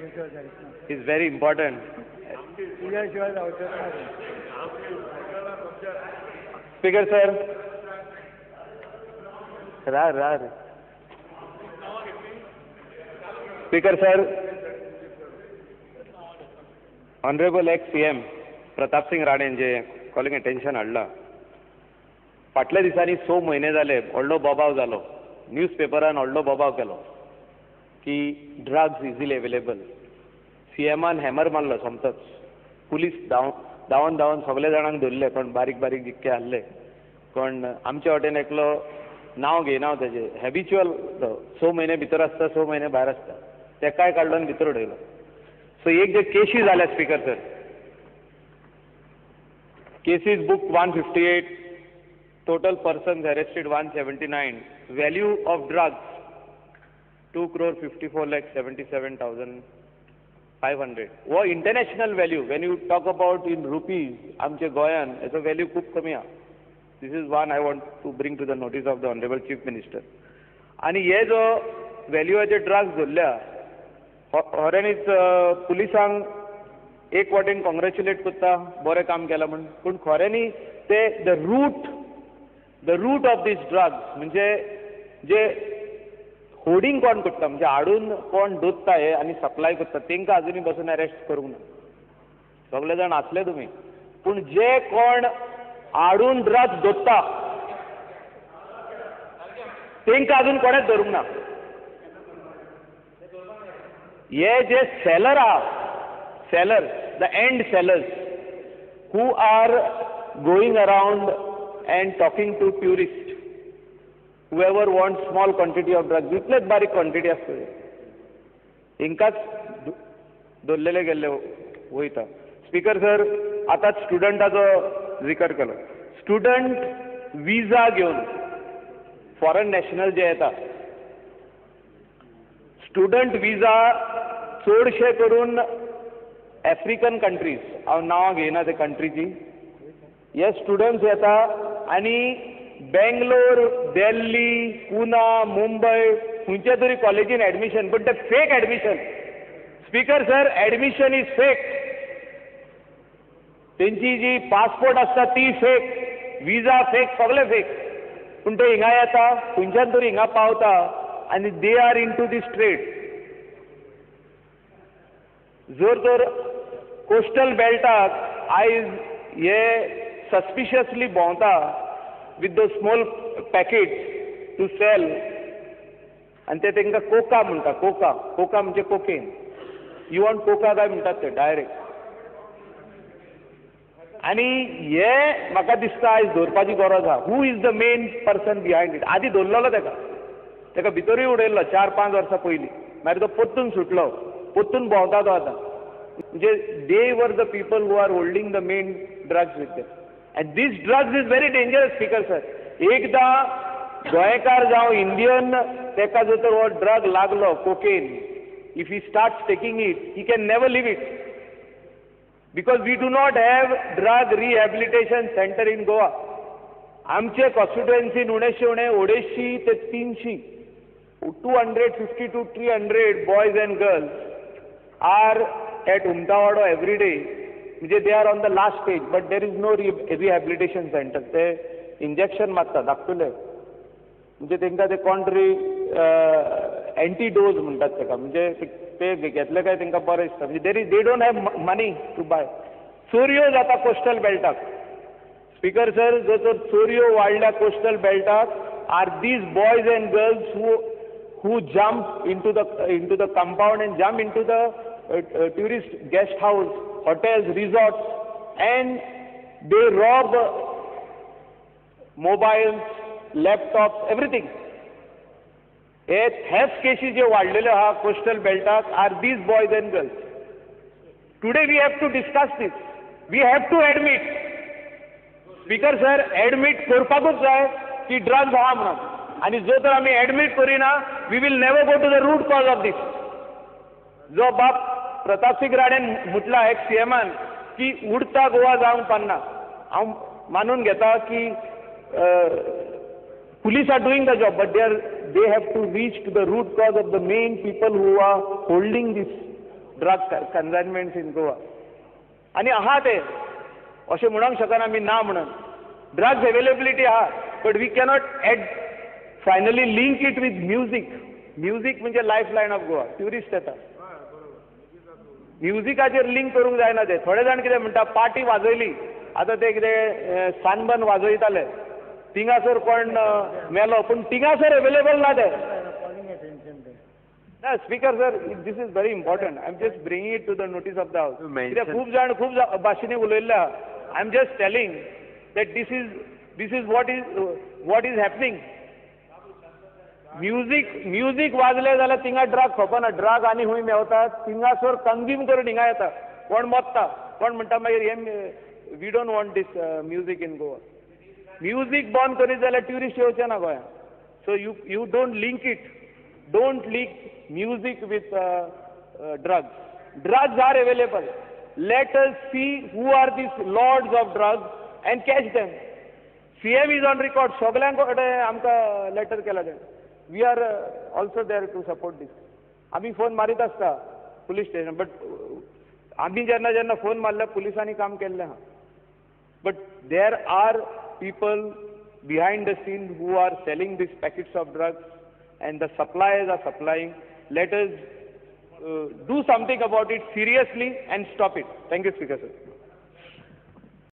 Is very important. Speaker sir, रा रा speaker sir, honourable ex CM Pratap Singh Rane जे calling attention हाडलां. फाटल्या दिसांनी 6 म्हयने जाले व्हडलो बोबाव जालो, न्यूज पेपरान व्हडलो बोबाव केलो की ड्रग्स इजिली अवेलेबल. सीएमान हॅमर मारलो सोमतोच, पुलीस धांवन धांवन सगळे जाणांक धरले, कोण बारीक बारीक जितके आहले, कोण आमचे वाटेन एकलो नांव घेयना हांव तेजें, हॅबिच्युअल 6 म्हयने भितर आसता, 6 म्हयने भायर आसता, तेकाय काडलो आनी भितर उडयलो. सो एक जे केशी जाल्या speaker sir, cases book 158, total persons arrested 179, value of drugs 2,54,77,500. हो international value, when you talk about in rupees, आमचे गोंयान हेचो व्हॅल्यू खूब कमी आहा. This is one I want to bring to the notice of the honourable chief minister. आनी हे जो व्हॅल्यूआचे ड्रग्स धरल्या, खऱ्यांनीच पुलिसांक एक वाटेन कॉंग्रेच्युलेट करता, बरें काम केलां म्हूण, पूण खऱ्यांनी ते the root of these drugs म्हणजे जे होर्डिंग कोण करता, म्हणजे हाडून कोण दोत्ता हे आनी सप्लाय करता, तांकां अजुनूय बसून अरेस्ट करूंक ना. सगळे जाण आसले तुमी, पूण जे कोण हाडून ड्रग्स दोत्ता तांकां अजून कोणेच धरूंक ना. हे जे सेलर आहा, seller, the end sellers who are going around and talking to tourist, whoever wants small quantity of drugs, इतलेच बारीक क्वॉन्टिटी आसता, हिंकाच दवरलेले गेल्ले वयता. स्पीकर सर, आतांच स्टुडंटाचो जिकर केलो. स्टुडंट विजा घेवन फॉरन नॅशनल जे येता, स्टुडंट विजा चडशे करून आफ्रिकन कंट्रीज, हांव नांवां घेयना ते कंट्रीची, हे स्टुडंट्स येता आनी बेंगलोर, दिल्ली, पुना, मुंबय खंयच्या तरी कॉलेजीन एडमिशन, पण ते fake admission. Speaker sir, admission is fake. तेंची जी पासपोर्ट आसता ती फेक, विजा फेक, सगळे फेक. पूण ते हिंगा येता, खंयच्यान तरी हिंगा पावता आनी they are into this trade. जर तर कोस्टल बेल्टाक आयज हे सस्पिशियसली भोंवता with the small packet to sell, आनी ते तांकां कोका म्हणटा. कोका, कोका म्हणजे कोकेन. You want Coca काय म्हणटात ते डायरेक्ट. आनी हे म्हाका दिसता आयज धरपाची गरज आहा. Who is the main person behind it? आदी धरलेलो ताका, ताका भितरूय उडयल्लो 4-5 वर्सां पयलीं, मागीर तो परतून सुटलो, परतून भोंवता तो आतां. म्हणजे they were the people who are holding the main drugs with them. And this drugs is very dangerous, speaker sir. एकदां गोंयकार जावं इंडियन ताका जर तर हो ड्रग लागलो, cocaine, if he starts taking it, he can never leave it, because we do not have drug rehabilitation centre in Goa. आमचे कॉन्स्टिट्युएन्सीन उणेशे उणें 250 ते 300, 250 to 300 boys and girls are at Umtawado every day. म्हणजे they are on the last stage, but there is no rehabilitation centre. ते injection मारता धाकटुले, म्हणजे तांकां ते कोण तरी एंटीडोज म्हणटात ताका, म्हणजे ते घेतले काय तांकां बरें दिसता. म्हणजे they don't have money to buy. चोरयो जाता कोस्टल बेल्टाक. स्पीकर सर, जर तर चोरयो वाडल्या coastal बेल्टाक, are these boys and girls who jump into the compound and jump into the tourist guest house, hotels, resorts, and they rob mobiles, laptops, everything. हे theft केशी जे वाडलेले आहा coastal बेल्टाक, are these boys and girls. Today we have to discuss this, we have to admit. Speaker sir, admit करपाकूच जाय की drugs आहा म्हणून. आनी जो तर आमी एडमीट करिना, we will never go to the root cause of this. जो बाब प्रतापसिंग राणेन म्हटला एक्स सीएमान की उडता गोवा जावंक पान्ना, हांव मानून घेता की police are doing the job, but they have to reach to the root cause of the main people who are holding this drug consignments in Goa. आनी आहा ते अशें म्हणूंक शकना आमी ना म्हणून. ड्रग्स अवेलेबिलिटी आहा, but we cannot at finally link it with music. Music म्हणजे life line of Goa. Tourist येता, म्युजिकाचेर लिंक करूंक जायना ते. थोडे जाण कितें म्हणटा, पार्टी वाजयली, आतां ते कितें सानबन वाजयताले, थिंगासर कोण मेलो, पूण थिंगासर अवेलेबल ना ते. ना speaker sir, this is very important. I am just bringing it to the notice of the house. कित्याक खूब जाण खूब भाशेंनी उलयल्ले आहा. I am just telling that this is what is happening. Music वाजले जाल्यार थिंगा ड्रग खपना. ड्रग आनी खूंय मेवता, थिंगासर कंज्यूम करून हिंगा येता. कोण मोत्ता, कोण म्हणटा मागीर हे we don't want this music in Goa. Music बंद करीत जाल्यार ट्युरिस्ट येवचे ना गोंयांत. So you don't link it. Don't link music with drugs. Drugs are available. Let us see who are these lords of drugs and catch them. CM is on record. सगळ्यांक कडेन आमकां letter केला तेणें. We are also there to support this. आमी phone मारीत आसता police station, but आमी जेन्ना जेन्ना फोन मारल्या पुलिसांनी काम केल्लें आहा. But there are people behind the scene who are selling these packets of drugs and the suppliers are supplying. Let us do something about it seriously and stop it. Thank you, Speaker sir.